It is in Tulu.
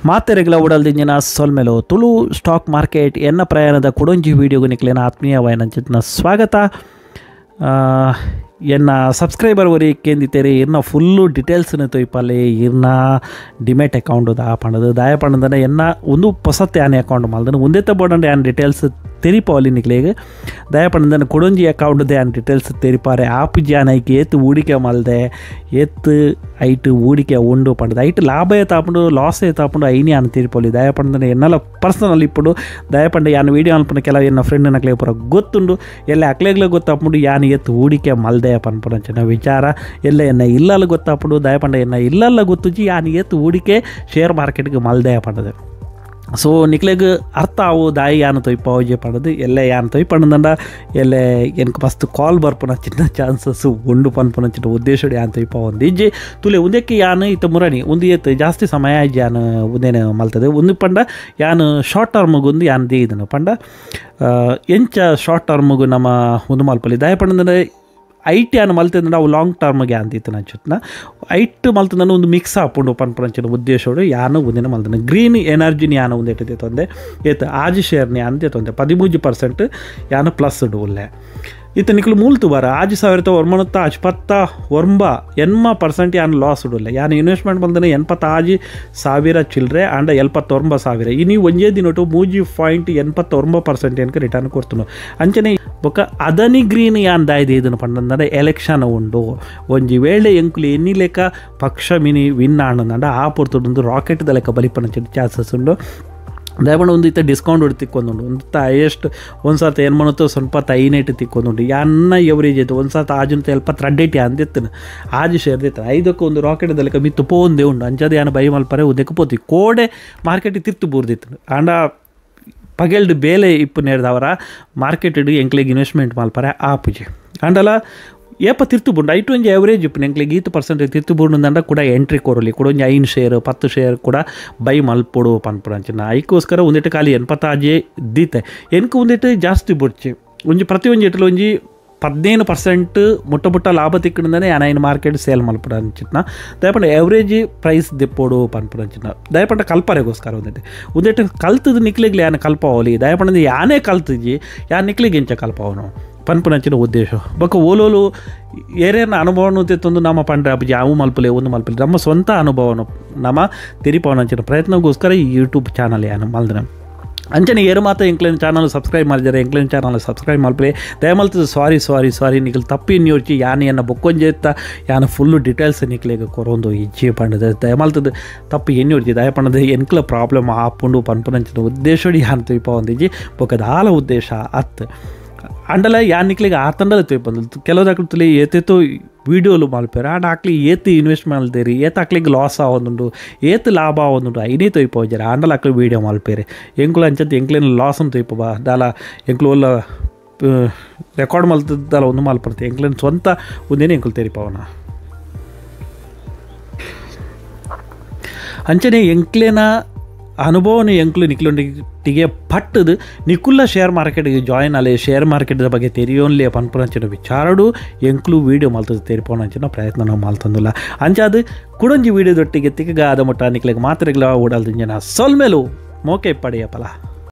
ಮಾತೆರೆಗಳ ಉಡಲ್ದಿಂಜಿನ ಸೊಲ್ಮೆಲು ತುಳು ಸ್ಟಾಕ್ ಮಾರ್ಕೆಟ್ ಎನ್ನ ಪ್ರಯಾಣದ ಕೊಡೊಂಜಿ ವಿಡಿಯೋಗು ನಿಕ್ಲೆನ ಆತ್ಮೀಯವಾಯಿನ ಸ್ವಾಗತ. ಎನ್ನ ಸಬ್ಸ್ಕ್ರೈಬರ್ ಒರಿ ಕೇಂದಿತೇರಿ ಇರ್ನ ಫುಲ್ಲು ಡೀಟೇಲ್ಸ್ನ ತೊಯ್ಪಲ್ಲಿ ಇರ್ನ ಡಿಮೆಟ್ ಅಕೌಂಟ್ ದಾ ಪಂಡದು ದಾಯ ಪಂಡದನ ಎನ್ನ ಒಂದು ಪೊಸತ್ತೆ ಆನೆ ಅಕೌಂಟ್ ಮಲ್ದನು ಒಂದೇತ ಬೋರ್ಡ್ ಯಾನ್ ಡೀಟೇಲ್ಸ್ ತೆರಿಪಾವಲಿ ನಿಕ್ಲೆಗ್ ದಯ ಪಂಡದನ ಕೊಡೊಂಜಿ ಅಕೌಂಟ್ ಯಾನ್ ಡೀಟೇಲ್ಸ್ ತೆರಿಪಾರೆ ಆಪು ಜಾನ್ ಐಕ್ ಏತ್ ಹೂಡಿಕೆ ಮಲ್ದೆ ಏತ್ ಐಟ್ ಹೂಡಿಕೆ ಉಂಡು ಪಂಡದು ಐಟ್ ಲಾಭ ಏತಾಪುಂಡು ಲಾಸ್ ಏತಾಪುಂಡು ಐನಿ ಯಾನ್ ತೆರಿಪೋಲಿ ದಯ ಪಂಡದನ ಎನ್ನಲ ಪರ್ಸನಲ್ ಇಪ್ಪುಂಡು ದಯ ಪಂಡ ಯಾನ್ ವೀಡಿಯೋ ಅನ್ಪುಂಡು ಕೆಲವು ಎನ್ನ ಫ್ರೆಂಡ್ ನಕ್ಲೆ ಪೂರ ಗೊತ್ತುಂಡು ಎಲ್ಲ ಅಕ್ಲೆಗ್ಲ ಗೊತ್ತಾಪುಂಡು ಯಾನ್ ಏತ್ ಹೂಡಿಕೆ ಮಲ್ದೆ ಪನ್ಪುನಂಚಿನ ವಿಚಾರ ಎಲ್ಲ ಎನ್ನ ಇಲ್ಲಲ್ಲ ಗೊತ್ತಾಪುಂಡು ದಯಪಂಡ ಎನ್ನ ಇಲ್ಲಲ್ಲ ಗೊತ್ತುಜಿ ಯಾನ್ ಏತ್ ಹೂಡಿಕೆ ಶೇರ್ ಮಾರ್ಕೆಟ್ಗೆ ಮಲ್ದೆ ಪಂಡದು. ಸೊ ನಿಕ್ಲೆಗ್ ಅರ್ಥ ಆವು ದಾಯಿ ಯಾನ್ ತೊಯ್ಪಾವುಜೆ ಪಂಡದು ಎಲ್ಲ ಯಾನ್ ತೊಯ್ಪಂಡಂಡ ಎಲ್ಲ ಎನ್ಕ್ ಫಸ್ಟ್ ಕಾಲ್ ಬರ್ಪುನ ಚಿನ್ನ ಚಾನ್ಸಸ್ ಉಂಡು ಪನ್ಪುನ ಚಿನ್ನ ಉದ್ದೇಶಡು ಯಾನ್ ತೊಯ್ಪಾವೊಂದು ಇಜ್ಜಿ ತುಲೆ ಉಂದಕ್ಕೆ ಯಾನ್ ಇತ್ತ ಮುರಣಿ ಒಂದು ಏತ್ ಜಾಸ್ತಿ ಸಮಯ ಇಜ್ಜಿ ಯಾನ್ ಉಂದೇನೆ ಮಲ್ತದೆ ಒಂದು ಪಂಡ ಯಾನ್ ಶಾರ್ಟ್ ಟರ್ಮ್ಗೊಂದು ಯಾನ್ ದೇಯಿದನು ಪಂಡ ಎಂಚ ಶಾರ್ಟ್ ಟರ್ಮ್ಗು ನಮ್ಮ ಒಂದು ಮಲ್ಪಲಿ ದಾಯ ಪಂಡಂದ್ರೆ ಐಟ್ ಯಾನ್ ಮಲ್ತಂದ್ರೆ ಅವು ಲಾಂಗ್ ಟರ್ಮ್ಗೆ ಅಂತಿತ್ತು ನನ್ನ ಐಟ್ ಮಲ್ತಂದ್ರೆ ಒಂದು ಮಿಕ್ಸ್ ಆಪುಂಡು ಪನ್ಪುನಂಚಿನ ಉದ್ದೇಶೋಡು ಯಾನು ಒಂದಿನ ಮಲ್ತನ ಗ್ರೀನ್ ಎನರ್ಜಿನ ಯಾನು ಒಂದು ತೊಂದೆ ಏತ್ ಆಜಿ ಶೇರ್ನ ಯಾನ್ ತೊಂದೆ 13% ಯಾನು ಪ್ಲಸ್ ಉಲ್ಲೆ ಇತ್ತ ನಿಕ್ಲು ಮೂಲ್ತು ಬಾರ ಆಜಿ ಸಾವಿರದ ಒರ್ಮನತ್ತ ಅಜ್ಪತ್ತ ಒರ್ಂಬ ಎನ್ಮ ಪರ್ಸೆಂಟ್ ಯಾನು ಲಾಸ್ ಉಡುಲ್ಲ ಯಾನು ಇನ್ವೆಸ್ಟ್ಮೆಂಟ್ ಬಂದನೆ 86,000 ಚಿಲ್ಲರೆ ಆಂಡ 79,000 ಇನಿ ಒಂಜೇ ದಿನಟು 3.89% ಎನ್ಕ ರಿಟರ್ನ್ ಕೊಡ್ತನು. ಅಂಚನೆ ಬೊಕ್ಕ ಅದನಿ ಗ್ರೀನ್ ಯಾನ್ ದಾಯ್ದೆ ಇದನ್ನು ಪಂಡಂದ್ರೆ ಎಲೆಕ್ಷನ್ ಉಂಡು ಒಂಜಿ ವೇಳೆ ಎಂಕುಲು ಎನ್ನಿ ಲೆಕ್ಕ ಪಕ್ಷ ಮಿನಿ ವಿನ್ ಆಂಡ ಆ ಪೊರ್ತುಂಡು ರಾಕೆಟ್ the ಲೆಕ್ಕ ಬಲಿಪನ ಚಾನ್ಸಸ್ ಉಂಡು. ದಯಪಂಡ ಒಂದು ಇತ್ತ ಡಿಸ್ಕೌಂಟ್ ಹೊಡಿ ತಿಕ್ಕೊಂದುಂಡು ಒಂದು ಹೈಯೆಸ್ಟ್ ಒಂದು ಸರ್ತ ಏನು ಮಾಡುತ್ತೋ ಸ್ವಲ್ಪ ಐನೇಟ್ ತಿಕ್ಕೊಂದುಂಡು ಯಾನ್ನ ಎವರೇಜ್ ಆಯಿತು ಒಂದು ಸರ್ತ ಆಜುಂತ 72 ಅಂದಿತ್ತನು ಆಜು ಶೇರ್ ದಿತ್ತ ಐದಕ್ಕೆ ಒಂದು ರಾಕೆಟ್ ದಲೆಕ್ಕ ಮಿತ್ತು ಪೋಂದೇ ಉಂಡು ಅಂಚದ ಯಾನು ಬೈ ಮಲ್ಪರೆ ಉದಕ್ಕೆ ಪೋತಿ ಕೋಡೆ ಮಾರ್ಕೆಟ್ ತಿರ್ತು ಬೂರ್ದಿತ್ತು ಆಂಡ ಪಗೆಲ್ಡ್ ಬೇಲೆ ಇಪ್ಪು ನೇರ್ದವರ ಮಾರ್ಕೆಟ್ ಎಂಕ್ಲೆಗ್ ಇನ್ವೆಸ್ಟ್ಮೆಂಟ್ ಮಲ್ಪರೆ ಆಪುಜಿ ಆಂಡಲ ಏಪ ತಿರ್ತು ಬುಂಡು ಐಟು ಒಂಜಿ ಎವರೇಜ್ ಇಪ್ಪು ಎಂಕ್ಲೆಗ್ ಈತು ಪರ್ಸೆಂಟ್ ತಿರ್ತು ಬುಂಡು ಕೂಡ ಎಂಟ್ರಿ ಕೊರಲಿ ಕೂಡ ಒಂಜಿ 5 ಶೇರ್ 10 ಶೇರ್ ಕೂಡ ಬೈ ಮಲ್ಪೊಡು ಪನ್ಪುನಂಚಿನ ಐಕ್ಕೋಸ್ಕರ ಒಂದಿಟ್ಟು ಖಾಲಿ 86 ದೀತೆ ಎನ್ಕು ಒಂದಿಟ್ಟು ಜಾಸ್ತಿ ಬುಡ್ಚಿ ಒಂಜಿ ಪ್ರತಿ ಒಂಜಿ ಇಟ್ಲು ಒಂಜಿ 15% ಮುಟ್ಟ ಮುಟ್ಟ ಲಾಭ ತಿಕ್ಕಂದೇ ಯಾನ್ ಮಾರ್ಕೆಟ್ ಸೇಲ್ ಮಲ್ಪಡ ಅಂಚಿನ ದಯಪಂಡ ಎವರೇಜ್ ಪ್ರೈಸ್ ದಿಪ್ಪೋಡು ಪನ್ಪುನಂಚಿನ ದಯಪಂಡ ಕಲ್ಪರೆಗೋಸ್ಕರ ಒಂದಿಟ್ಟು ಒಂದಿಟ್ಟು ಕಲ್ತದ ನಿಕ್ಲೆಗ್ಲಿ ಯಾನ್ ಕಲ್ಪಾವಲಿ ದಯಪಂಡ ಯಾನೇ ಕಲ್ತಿಜಿ ಯಾನ್ ನಿಕ್ಲೆಗ್ ಎಂಚ ಕಲ್ಪಾವನು ಪನ್ಪುನಂಚಿನ ಉದ್ದೇಶ. ಬೊಕ್ಕ ಓಲೋಲು ಏರೇನ ಅನುಭವನು ತಂದು ನಮ್ಮ ಪಂಡ್ರೆ ಅಬ್ಬಿ ಅವು ಮಲ್ಪಲೆ ಒಂದು ಮಲ್ಪಲೆ ನಮ್ಮ ಸ್ವಂತ ಅನುಭವನು ನಮ್ಮ ತೆರಿಪವನಂಚಿನ ಪ್ರಯತ್ನಗೋಸ್ಕರ ಈ ಯೂಟ್ಯೂಬ್ ಚಾನಲ್ ಯಾನು ಮಲ್ದನ. ಅಂಚನೆ ಏರು ಮಾತ್ರ ಎಂಕ್ಲೇನ್ ಚಾನಲ್ ಸಬ್ಸ್ಕ್ರೈಬ್ ಮಾಡಿದ್ದಾರೆ ಎಂಕ್ಲೇನ್ ಚಾನಲ್ ಸಬ್ಸ್ಕ್ರೈಬ್ ಮಲ್ಪಲೆ ದಯಮಲ್ತದ ಸಾರಿ ಸಾರಿ ಸಾರಿ ನಿಖಲ್ ತಪ್ಪಿ ಯೋಚಿ ಯಾನು ಎನ್ನ ಬೊಕ್ಕೊಂಜೆತ್ತ ಯಾನು ಫುಲ್ಲು ಡೀಟೇಲ್ಸ್ ನಿಕ್ಲೆಗ್ ಕೊರೊಂದು ಇಜ್ಜಿ ಪಂಡದ ದಯಮಲ್ತದ ತಪ್ಪು ಎಣ್ಣೆ ಹೊಡ್ಚಿ ದಯ ಪಂಡದ ಎನ್ಕ್ಲ ಪ್ರಾಬ್ಲಮ್ ಆಪುಂಡು ಪನ್ಪುನಂಚಿನ ಉದ್ದೇಶಡಿ ಯಾನು ತೊಯ್ಪ ಒಂದಿಜ್ಜಿ ಬೊಕ್ಕ ದಾಲ ಉದ್ದೇಶ ಅತ್ ಅಂಡಲ ಯಾನ್ ನಿಕ್ಲೆಗ್ ಆತಂಡಲ ತೊಯ್ಪಂದು ಕೆಲವು ತುಲಿ ಏತೇತೋ ವೀಡಿಯೋಲು ಮಲ್ಪೇರು ಆಂಡ ಆಕ್ಲಿ ಏತ್ ಇನ್ವೆಸ್ಟ್ ಮಲ್ದೇರಿ ಏತ್ ಆಕ್ಲಿಗೆ ಲಾಸ್ ಆವೊಂದುಂಡು ಏತ್ ಲಾಭ ಆವೊಂದುಂಡು ಐನೇ ತೊಯ್ಪೋಜಾರೆ ಆಂಡಲ ಆಕ್ಲಿ ವೀಡಿಯೋ ಮಲ್ಪೇರಿ ಎಂಕುಲು ಅಂಚಂತ ಎಂಕ್ಲೇನು ಲಾಸ್ ಅಂತ ತೊಯ್ಪ ಬಾ ದಾಲ ಎಂಕ್ಲು ಒಲ್ಲ ರೆಕಾರ್ಡ್ ಮಲ್ತದಲ್ಲ ಒಂದು ಮಲ್ಪರ್ತೆ ಎಂಕ್ಲೇನು ಸ್ವಂತ ಒಂದೇನೆ ಎಂಕುಲು ತೆರಿಪವನ. ಅಂಚನೆ ಎಂಕ್ಲೇನ ಅನುಭವನ ಎಂಕ್ಲು ನಿಕ್ಲೊಂಡಿಗೆ ಪಟ್ಟದು ನಿಕುಲ್ಲ ಶೇರ್ ಮಾರ್ಕೆಟ್ಗೆ ಜಾಯಿನ್ ಅಲ್ಲೇ ಶೇರ್ ಮಾರ್ಕೆಟ್ದ ಬಗ್ಗೆ ತೆರಿಯೋನ್ಲೇ ಪನ್ಪುನಂಚಿನ ವಿಚಾರಡು ಎಂಕ್ಲು ವೀಡಿಯೋ ಮಲ್ತದ ತೆರಿಪೋನಂಚಿನ ಪ್ರಯತ್ನ ನಾವು ಮಲ್ತಂದಿಲ್ಲ ಅಂಚಾದು ಕುಡೊಂಜಿ ವೀಡಿಯೋದೊಟ್ಟಿಗೆ ತಿಕ್ಕಗಾದ ಮುಟ್ಟ ನಿಕ್ಲೆಗ್ ಮಾತ್ರೆಗಳ ಓಡಲ್ದಿಂಜನ ಸೊಲ್ಮೆಲು ಮೋಕೆ ಪಡೆಯಪಲ.